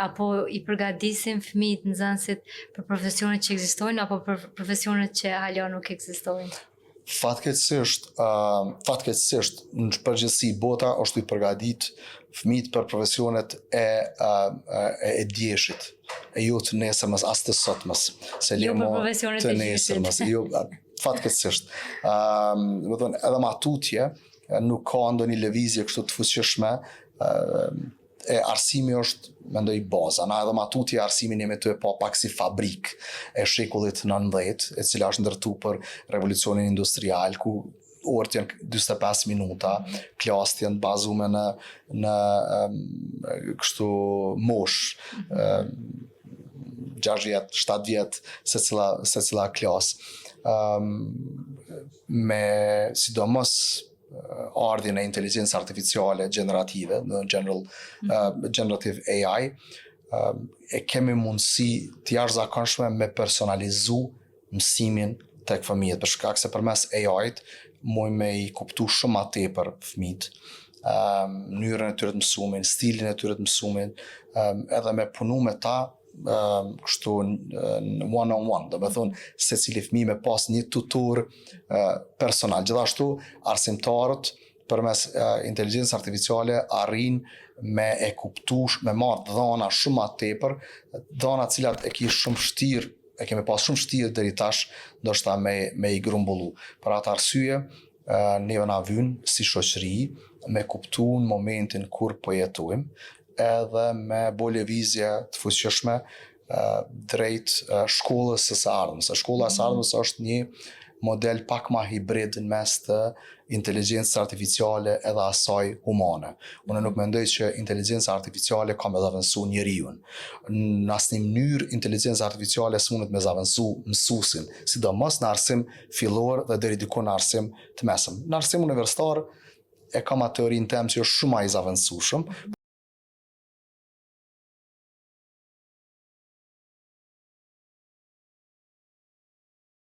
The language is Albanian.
Apo i përgatisim fëmijët, nxënësit për profesionet që ekzistojnë apo për profesionet që hala nuk ekzistojnë? Fatkeqësisht, në përgjithësi bota është i përgatit fëmijët për profesionet e djeshit, e jo të nesërmës, as të sotmës, se Jo le për mo profesionet të e gjyshit. nesërmës, jo, fatkeqësisht. Do thonë, edhe ma tutje, nuk ka ndonjë lëvizje kështu të fuqishme, e arsimi është, mendoj, baza. Na edhe ma tutje arsimin jemi të e pa pak si fabrik e shekullit 19, e cila është ndërtu për revolucionin industrial, ku orët janë 45 minuta, klasët janë bazume në kështu mosh, 6 vjet, 7 vjet se cila klasë. Me sidomos ardhjen e inteligjencës artificiale gjenerative, në generative AI, e kemi mundësi të jashtëzakonshme me personalizu mësimin tek fëmijët, për shkak se përmes AI-t mujmë me i kuptu shumë ma tepër fëmijët, mënyrën e tyre të mësumin, stilin e tyre të mësumin, edhe me punu me ta kështu në one on one, do me thonë se cili fëmijë me pas një tutor personal. Gjithashtu, arsimtarët përmes inteligjencës artificiale arrin me e kuptu, me marrë dhana shumë ma tepër, dhana cilat e ki shumë vështirë, e kemi pas shumë vështirë deri tash, ndoshta me i grumbullu. Për atë arsye, neve na vyn si shoqëri me kuptu në momentin kur po jetojmë, edhe me bo lëvizje të fuqishme drejt shkollës së së ardhmes. Shkolla e së ardhmes është një model pak ma hibrid në mes të inteligjencës artificiale edhe asaj humane. Unë nuk mendoj që inteligjenca artificiale ka me zavendësu njeriun. Në asnjë mënyrë inteligjenca artificiale s'mundet me zavendësu mësuesin, sidomos në arsim fillor dhe deri diku në arsim të mesëm. Në arsim universitar e kam atë teorinë tem që është shumë ma i zavendësueshëm.